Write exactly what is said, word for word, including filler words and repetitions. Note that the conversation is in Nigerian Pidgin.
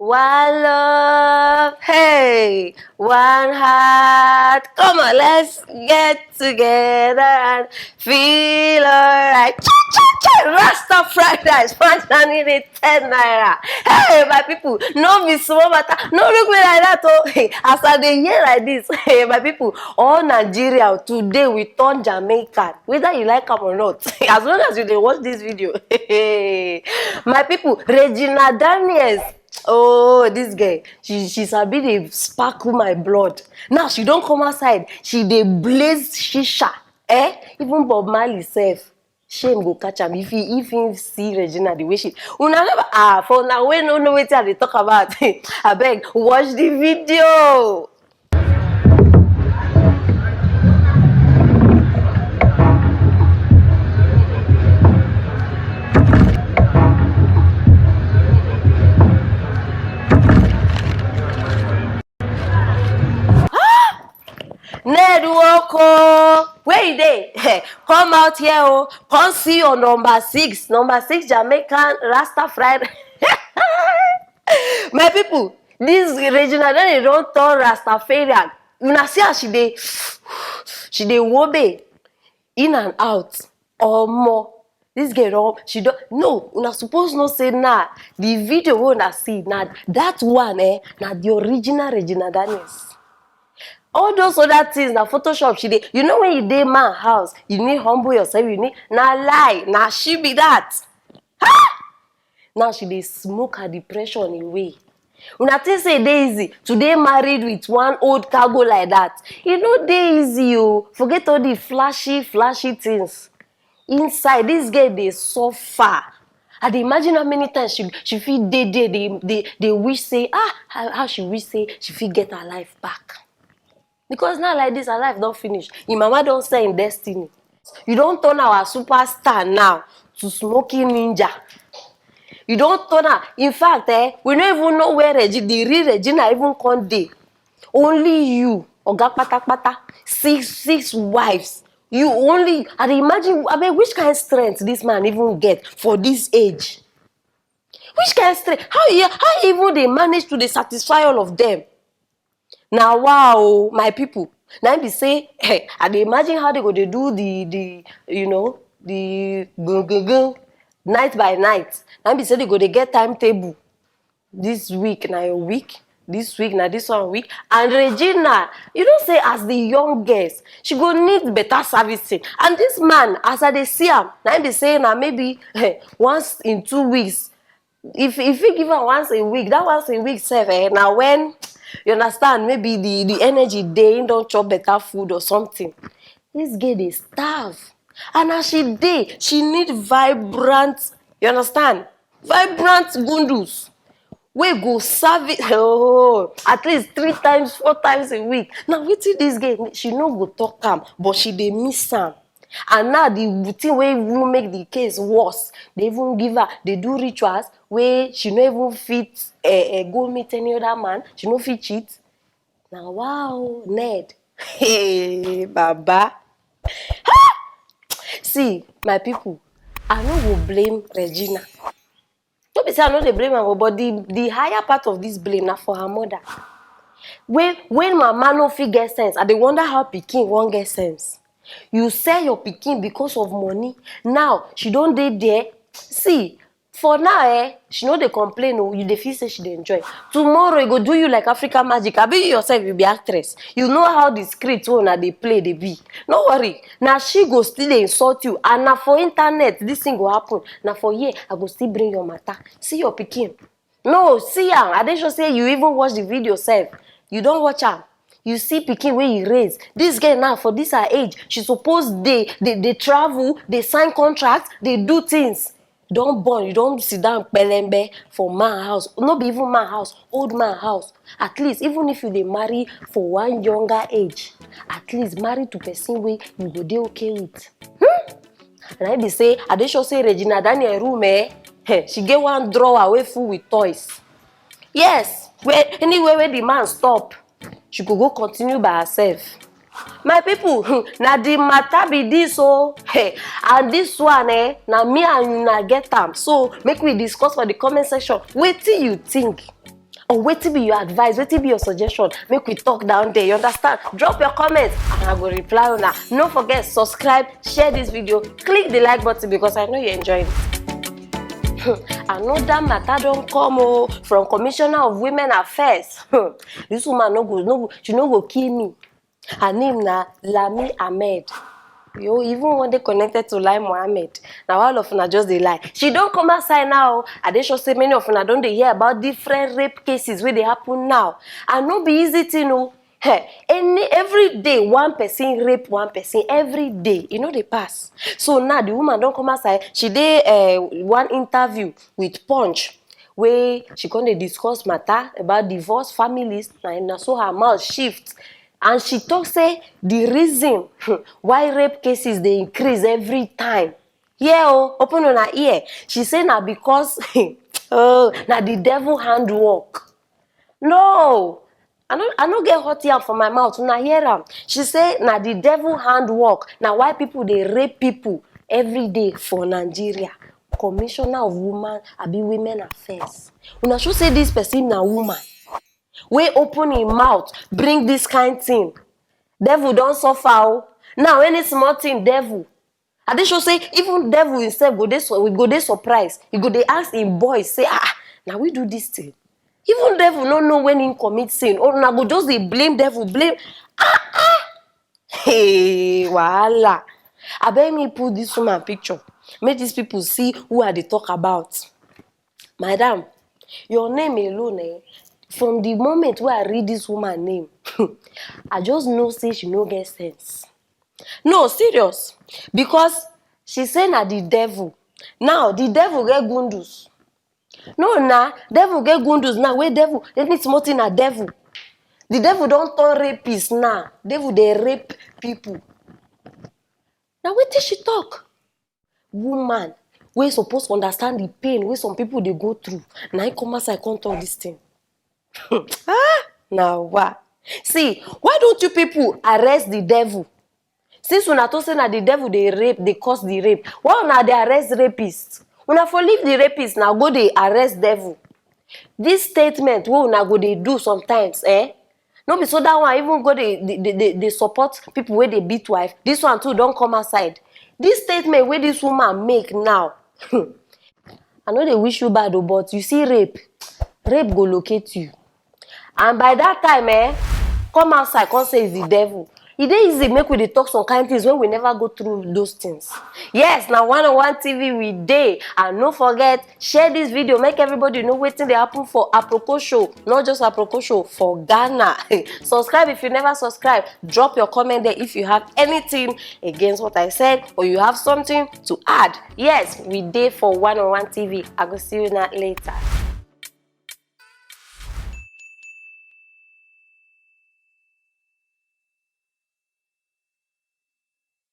One love, hey, one heart. Come on, let's get together and feel alright. Cha cha cha, Rasta Fridays, one hundred ten naira. Hey, my people, no be small matter. No look me like that, oh. Hey, as I dey hear like this, hey, my people, all Nigeria today we turn Jamaican, whether you like am or not. As long as you dey watch this video, my people, Regina Daniels. Oh, this girl, she she sabi dey sparkle my blood. Now she don come outside, she dey blaze shisha. Eh, even Bob Marley sef, shame go catch am if he if he see Regina the way she. Una never ah for una wey no know wetin I dey talk about. Abeg, watch the video. Ned Nwoko, where you dey? Come out here, oh. Come see your number six, number six Jamaican Rasta Friday. My people, this Regina don dey don turn Rastafarian. Una see as she dey, she dey wobe in and out. Omo, this girl don, she don, no, una suppose know say na the video wey una see na that one, eh, na the original Regina Daniels. All those other things na Photoshop she dey. You know when you dey man house, you need humble yourself, you need, na lie, na she be that. Now she dey smoke her depression away. Una think say e dey easy to dey married with one old cargo like that? E no dey easy o. Forget all the flashy, flashy things. Inside, this girl dey suffer. I dey imagine how many times she she fit dey there dey dey dey wish say ah how, how she wish say she fit get her life back. Because now like this, her life don finish. Im mama don sell im destiny. You don turn our superstar now to smoking ninja. You don turn am. In fact, eh, we no even know where Regi the real Regina even come dey. Only you, oga patapata, six six wives. You only, I dey imagine, abeg, which kind strength this man even get for this age? Which kind strength? How he how he even dey manage to dey satisfy all of them? Na wow, my people. Na im be say, eh, I dey imagine how they go dey do the the you know the gun gun gun night by night. Na im be say they go dey get timetable. This week na your week. This week na this one week. And Regina, you know say as the youngest, she go need better servicing. And this man, as I dey see am, na im be say na maybe eh, once in two weeks. If if you give am once a week, that once a week sef, eh, na when you understand maybe the the energy dey, im don chop better food or something. This girl dey starve, and as she dey, she need vibrant, you understand, vibrant gundus wey go serve it oh, at least three times, four times a week. Now wetin this girl need? She no go talk am, but she dey miss am. And now the thing wey even make the case worse, they even give her, they do rituals wey she no even fit uh, uh, go meet any other man. She no fit cheat. Na wow, Ned. Hey, Baba. See, my people, I no go blame Regina. No be say I no dey blame am, but the the higher part of this blame na for her mother. When when mama no fit get sense, I dey wonder how pikin wan get sense. You sell your pikin because of money. Now she don dey there. See, for now, eh, she no dey complain o. You dey feel say she dey enjoy. Tomorrow e go do you like African magic. Abi you yourself you be actress. You know how the script wey una dey play dey be. No worry, na she go still dey insult you, and na for internet this thing go happen. Na for here I go still bring your matter. See your pikin. No, see am. I dey sure say you even watch the video sef. You don watch am. You see pikin wey you raise. This girl now for this her age, she suppose dey dey dey travel, dey sign contract, dey do things. Don born, you don sit down pelembe for man house. No be even man house, old man house. At least, even if you dey marry for one younger age, at least marry to person wey you go dey okay with. Hmm? And I be say, I dey sure say Regina Daniel room, eh? Hey, she get one drawer wey full with toys. Yes, where anywhere where the man stop, she go go continue by herself. My people, hmm, na the matter be this oh. Hey, and this one, eh, na me and una get am. So make we discuss for the comment section. Wetin you think? Or wetin be your advice, wetin be your suggestion? Make we talk down there, you understand? Drop your comments and I go reply una. No forget, subscribe, share this video, click the like button because I know you enjoy it. Another matter don come o from Commissioner of Women Affairs. This woman no go, no go, she no go kill me. Her name na Lami Ahmed. Yo, even one day connected to Lai Mohammed. Now all of una just dey lie. She don come outside now. I dey sure say many of una don dey hear about different rape cases wey dey happen now. And no be easy thing o. Hey, any every day one person rape one person every day. E no dey pass. So now the woman don come outside. She dey uh, one interview with Punch wey she come dey discuss matter about divorce families, na na so her mouth shift and she talk say the reason why rape cases dey increase every time. Hear o, open una ear. She say na because oh, na the devil handwork. No, I no I no get hot yam for my mouth, una hear am. She say na the devil handwork, na why people dey rape people every day for Nigeria. Commissioner of Woman abi Women Affairs. Una sure say this person na woman wey open im mouth bring this kind thing? Devil don suffer o. Now any small thing devil. I dey sure say even devil himself go dey su- go dey surprise. He go dey ask him boys say, ah, na we do this thing. Even devil no know when he commit sin. Or una go just dey blame devil, blame. Ah ah. Hey, wahala. Abeg me put this woman picture. Make these people see who I dey talk about. Madam, your name alone eh, from the moment wey I read this woman name, I just know say she no get sense. No, serious. Because she say na the devil. Now, the devil get gundus. No na, devil get gundus now wey devil, any small thing na devil. The devil don turn rapist now. Devil dey rape people. Na wetin she talk? Woman wey suppose understand the pain wey some people dey go through, na im come outside come talk this thing. Ah, na wa. See, why don't you people arrest the devil? Since una talk say na the devil dey rape, dey cause the rape, why una dey arrest rapist? Una for leave the rapist na go dey arrest devil. This statement wey una go dey do sometimes, eh? No be so that one even go dey dey dey dey support people wey dey beat wife. This one too don come outside. This statement wey this woman make now, I no dey wish you bad o, but you see rape, rape go locate you. And by that time eh, come outside come say it's the devil. E dey easy make we dey talk some kind things when we never go through those things. Yes, na one on one T V we dey. And no forget, share this video, make everybody know wetin dey happen for Aproko Show, not just Aproko Show, for Ghana. Subscribe if you never subscribe. Drop your comment there if you have anything against what I said or you have something to add. Yes, we dey for one on one T V. I go see you now later.